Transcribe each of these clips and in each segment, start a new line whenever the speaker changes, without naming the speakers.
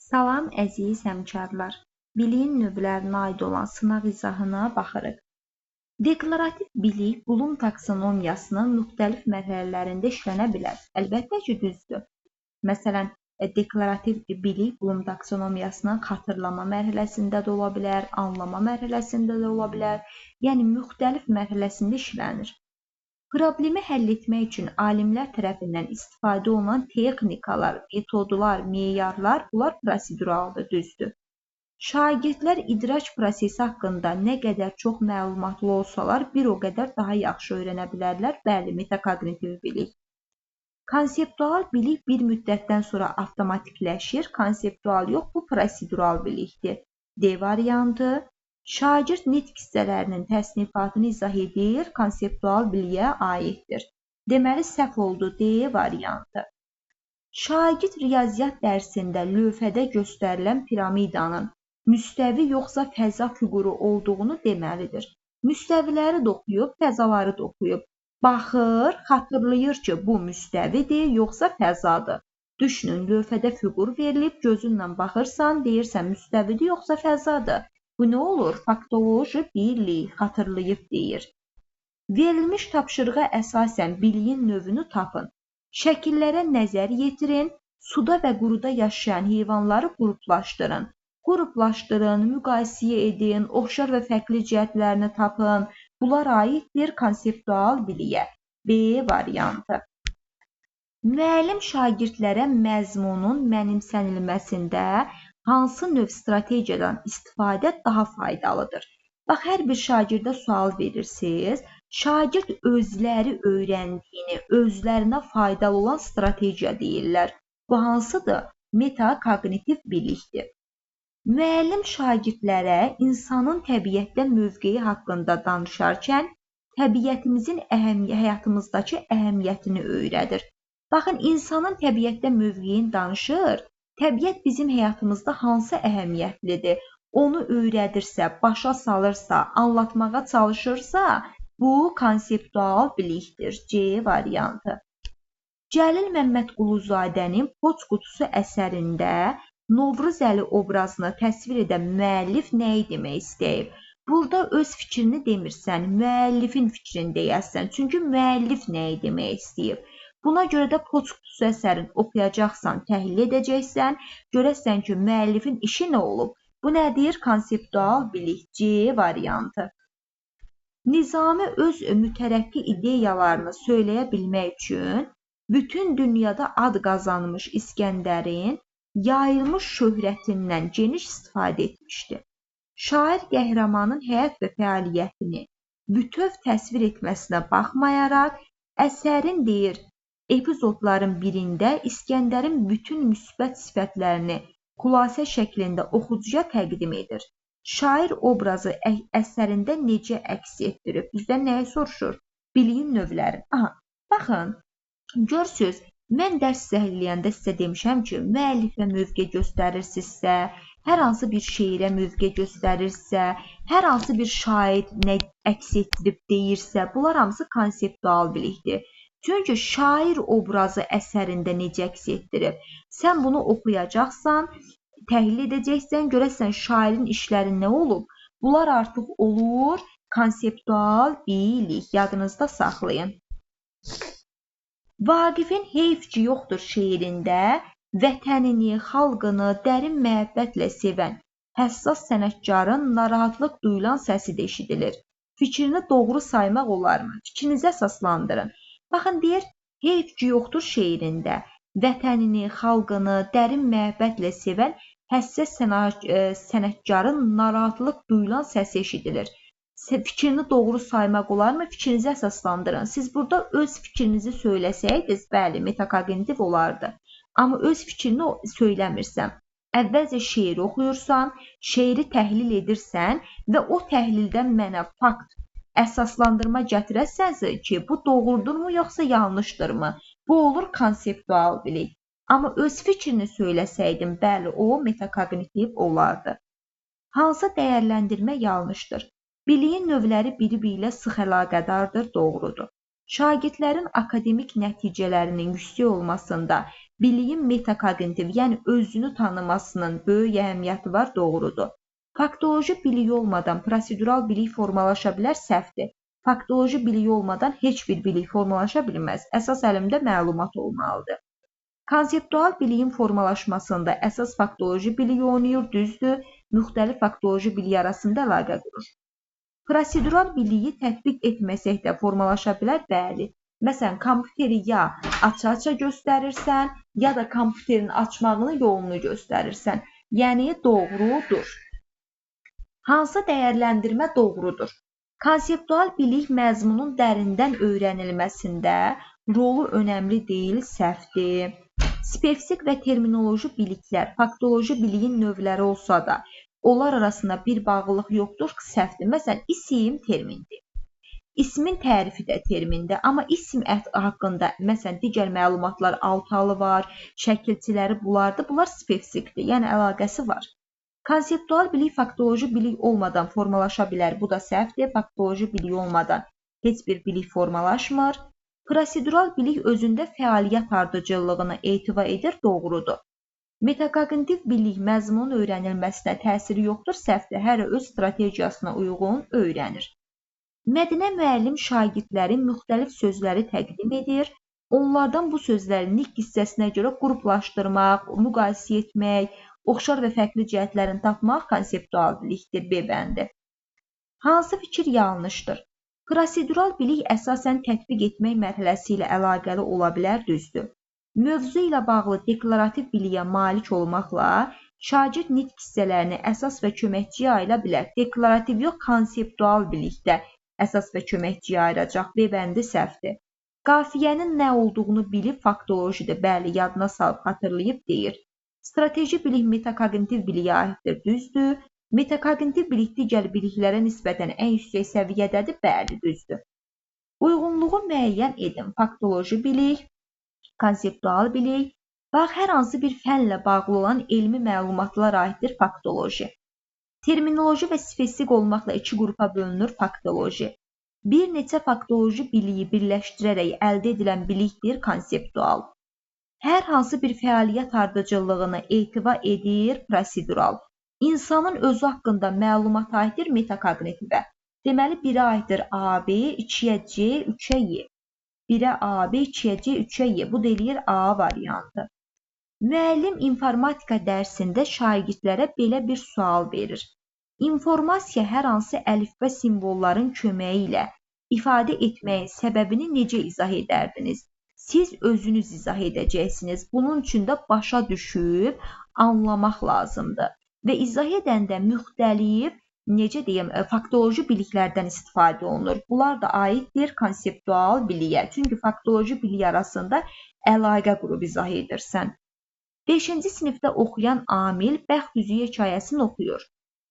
Salam əziz həmkarlar, biliyin növlərinə aid olan sınaq izahına baxırıq. Deklarativ bilik Blum taksonomiyasının müxtəlif mərhələlərində işlənə bilər. Əlbəttə ki, düzdür. Məsələn, deklarativ bilik Blum taksonomiyasının xatırlama mərhələsində də ola bilər, anlama mərhələsində də ola bilər. Yəni, müxtəlif mərhələsində işlənir. Problemi həll etmək üçün alimlər tərəfindən istifadə olunan texnikalar, metodlar, meyarlar, bunlar proseduraldır, düzdür. Şagirdlər idrac prosesi haqqında nə qədər çox məlumatlı olsalar, bir o qədər daha yaxşı öyrənə bilərlər. Bəli, metakognitiv bilik. Konseptual bilik bir müddətdən sonra avtomatikləşir. Konseptual yox, bu prosedural bilikdir. D variantı. Şagird nitq hissələrinin təsnifatını izah edir, konseptual biliyə aiddir. Deməli, səhv oldu D variantı. Şagird riyaziyyat dərsində lövhədə göstərilən piramidanın müstəvi yoxsa fəza fiquru olduğunu deməlidir. Müstəviləri də oxuyub, fəzaları da oxuyub. Baxır, xatırlayır ki, bu müstəvidir, yoxsa fəzadır. Düşünün, lövhədə fiqur verilib, gözünlə baxırsan, deyirsən müstəvidir, yoxsa fəzadır. Bu nə olur? Faktoloji bilik, xatırlayıb deyir. Verilmiş tapşırığa əsasən biliyin növünü tapın. Şəkillərə nəzər yetirin, suda və quruda yaşayan heyvanları qruplaşdırın. Qruplaşdırın, müqayisə edin, oxşar və fərqli cəhətlərini tapın. Bunlar aiddir konseptual biliyə. B variantı. Müəllim şagirdlərə məzmunun mənimsənilməsində hansı növ strategiyadan istifadə daha faydalıdır? Bax, hər bir şagirdə sual verirsiniz. Şagird özləri öyrəndiyini, özlərinə faydalı olan strategiya deyirlər. Bu hansıdır? Metakognitiv bilikdir. Müəllim şagirdlərə insanın təbiətdə mövqeyi haqqında danışarkən təbiətimizin həyatımızdakı əhəmiyyətini öyrədir. Baxın, insanın təbiətdə mövqeyini danışır, təbiət bizim həyatımızda hansı əhəmiyyətlidir? Onu öyrədirsə, başa salırsa, anlatmağa çalışırsa, bu konseptual bilikdir. C variantı. Cəlil Məmmədquluzadənin Poçt qutusu əsərində Novruzəli obrazını təsvir edən müəllif nəyi demək istəyib? Burada öz fikrini demirsən, müəllifin fikrini deyərsən. Çünki müəllif nəyi demək istəyib? Buna görə də Poçt qutusu əsərini oxuyacaqsan, təhlil edəcəksən, görəsən ki, müəllifin işi nə olub? Bu nədir? Konseptual bilik. C variantı. Nizami öz mütərəqqi ideyalarını söyləyə bilmək üçün bütün dünyada ad qazanmış İskəndərin yayılmış şöhrətindən geniş istifadə etmişdi. Şair qəhrəmanın həyat və fəaliyyətini bütöv təsvir etməsinə baxmayaraq, əsərin deyir, epizodların birində İskəndərin bütün müsbət sifətlərini xülasə şəklində oxucuya təqdim edir. Şair obrazı əsərində necə əks etdirib? Bizdən nəyi soruşur? Biliyin növləri. Aha, baxın, görürsünüz, mən dərs izah eləyəndə sizə demişəm ki, müəllifə mövqe göstərirsinizsə, hər hansı bir şeirə mövqe göstərirsə, hər hansı bir şair nə əks etdirib deyirsə, bunlar hamısı konseptual bilikdir. Çünki şair obrazı əsərində necə əks etdirib? Sən bunu oxuyacaqsan, təhlil edəcəksən, görəsən şairin işləri nə olub? Bunlar artıq olur konseptual bilik. Yadınızda saxlayın. Vaqifin Heyf ki yoxdur şeirində vətənini, xalqını dərin məhəbbətlə sevən həssas sənətkarın narahatlıq duyulan səsi də eşidilir. Fikrini doğru saymaq olarmı? Fikrinizi əsaslandırın. Baxın, deyir, heyf ki yoxdur şeirində vətənini, xalqını dərin məhəbbətlə sevən həssas sənətkarın narahatlıq duyulan səsi eşidilir. Fikrini doğru saymaq olarmı? Fikrinizi əsaslandırın. Siz burada öz fikrinizi söyləsəydiniz, bəli, metakognitiv olardı. Amma öz fikrini söyləmirsən. Əvvəlcə şeiri oxuyursan, şeiri təhlil edirsən və o təhlildən mənə fakt, əsaslandırma gətirərsənsə ki, bu doğrudurmu, yoxsa yanlışdırmı? Bu olur konseptual bilik. Amma öz fikrini söyləsəydim, bəli, o metakognitiv olardı. Hansı dəyərləndirmə yanlışdır? Biliyin növləri bir-biri ilə sıx əlaqədardır, doğrudur. Şagirdlərin akademik nəticələrinin yüksək olmasında Biliyin metakognitiv, yəni özünü tanımasının böyük əhəmiyyəti var, doğrudur. Faktoloji bilik olmadan prosedural bilik formalaşa bilər, səhvdir. Faktoloji bilik olmadan heç bir bilik formalaşa bilməz. Əsas əlimdə məlumat olmalıdır. Konseptual biliyin formalaşmasında əsas faktoloji bilik oynayır, düzdür. Müxtəlif faktoloji bilik arasında əlaqə qurur. Prosedural biliyi tətbiq etməsək də formalaşa bilər, bəli. Məsələn, kompüteri ya aça-aça göstərirsən, ya da kompüterin açmağının yolunu göstərirsən. Yəni, doğrudur. Hansı dəyərləndirmə doğrudur? Konseptual bilik məzmunun dərindən öyrənilməsində rolu önəmli deyil, səhvdir. Spesifik və terminoloji biliklər faktoloji biliyin növləri olsa da, onlar arasında bir bağlılıq yoxdur, səhvdir. Məsələn, isim termindir. İsmin tərifi də termindir, amma isim haqqında məsələn digər məlumatlar altalı var, şəkilçiləri bunlardır. Bunlar spesifikdir, yəni əlaqəsi var. Konseptual bilik faktoloji bilik olmadan formalaşa bilər. Bu da səhvdir. Faktoloji bilik olmadan heç bir bilik formalaşmır. Prosedural bilik özündə fəaliyyət ardıcıllığını etiba edir, doğrudur. Metakognitiv bilik məzmunun öyrənilməsinə təsiri yoxdur, səhvdir. Hər öz strategiyasına uyğun öyrənir. Mədinə müəllim şagirdlərin müxtəlif sözləri təqdim edir. Onlardan bu sözləri nitq hissəsinə görə qruplaşdırmaq, müqayisə etmək, oxşar və fərqli cəhətlərini tapmaq konseptual bilikdir, B bəndi. Hansı fikir yanlışdır? Prosedural bilik əsasən tətbiq etmək mərhələsi ilə əlaqəli ola bilər, düzdür. Mövzu ilə bağlı deklarativ biliyə malik olmaqla şagird nitq hissələrini əsas və köməkçiyə ayıra bilər. Deklarativ yox, konseptual bilikdə əsas və köməkçiyə ayıracaq. B bəndi səhvdir. Qafiyənin nə olduğunu bilib faktolojidir. Bəli, yadına salıb xatırlayıb deyir. Strateji bilik metakognitiv biliyə aiddir, düzdür. Metakognitiv bilik digər biliklərə nisbətən ən yüksək səviyyədədir, bəli, düzdür. Uyğunluğu müəyyən edin. Faktoloji bilik, konseptual bilik, bax, hər hansı bir fənlə bağlı olan elmi məlumatlara aiddir faktoloji. Terminoloji və spesifik olmaqla iki qrupa bölünür faktoloji. Bir neçə faktoloji biliyi birləşdirərək əldə edilən bilikdir konseptual. Hər hansı bir fəaliyyət ardıcıllığını etiba edir prosedural. İnsanın özü haqqında məlumat aiddir metakognitivə. Deməli, 1-ə aiddir A, B, 2-yə C, 3-ə Y. 1-ə A, B, 2-yə C, 3-ə Y. Bu da eləyir A variantı. Müəllim informatika dərsində şagirdlərə belə bir sual verir. İnformasiya hər hansı əlifba simvolların köməyi ilə ifadə etməyin səbəbini necə izah edərdiniz? Siz özünüz izah edəcəksiniz. Bunun üçün də başa düşüb anlamaq lazımdır. Və izah edəndə müxtəlif, necə deyim, faktoloji biliklərdən istifadə olunur. Bunlar da aiddir konseptual biliyə. Çünki faktoloji bilik arasında əlaqə qurub izah edirsən. 5-ci sinifdə oxuyan Amil Bəxt üzüyü hekayəsini oxuyur.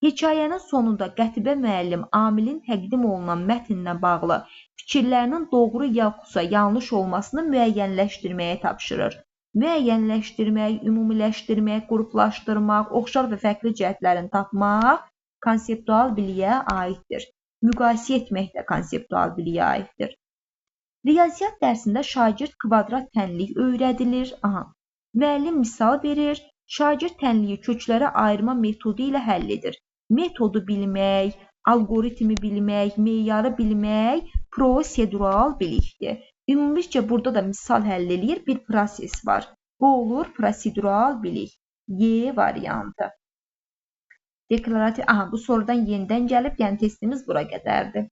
Hekayənin sonunda Qətibə müəllim Amilin təqdim olunan mətnlə bağlı fikirlərinin doğru yoxsa yanlış olmasını müəyyənləşdirməyə tapşırır. Müəyyənləşdirmək, ümumiləşdirmək, qruplaşdırmaq, oxşar və fərqli cəhətlərini tapmaq konseptual biliyə aiddir. Müqayisə etmək də konseptual biliyə aiddir. Riyaziyyat dərsində şagird kvadrat tənlik öyrədilir. Aha. Müəllim misal verir, şagird tənliyi köklərə ayırma metodu ilə həll edir. Metodu bilmək, alqoritmi bilmək, meyarı bilmək prosedural bilikdir. Ümumilikcə burada da misal həll eləyir, bir proses var. Bu olur prosedural bilik. Y variantı. Deklarativ, aha, bu sorudan yenidən gəlib, yəni testimiz bura qədərdir.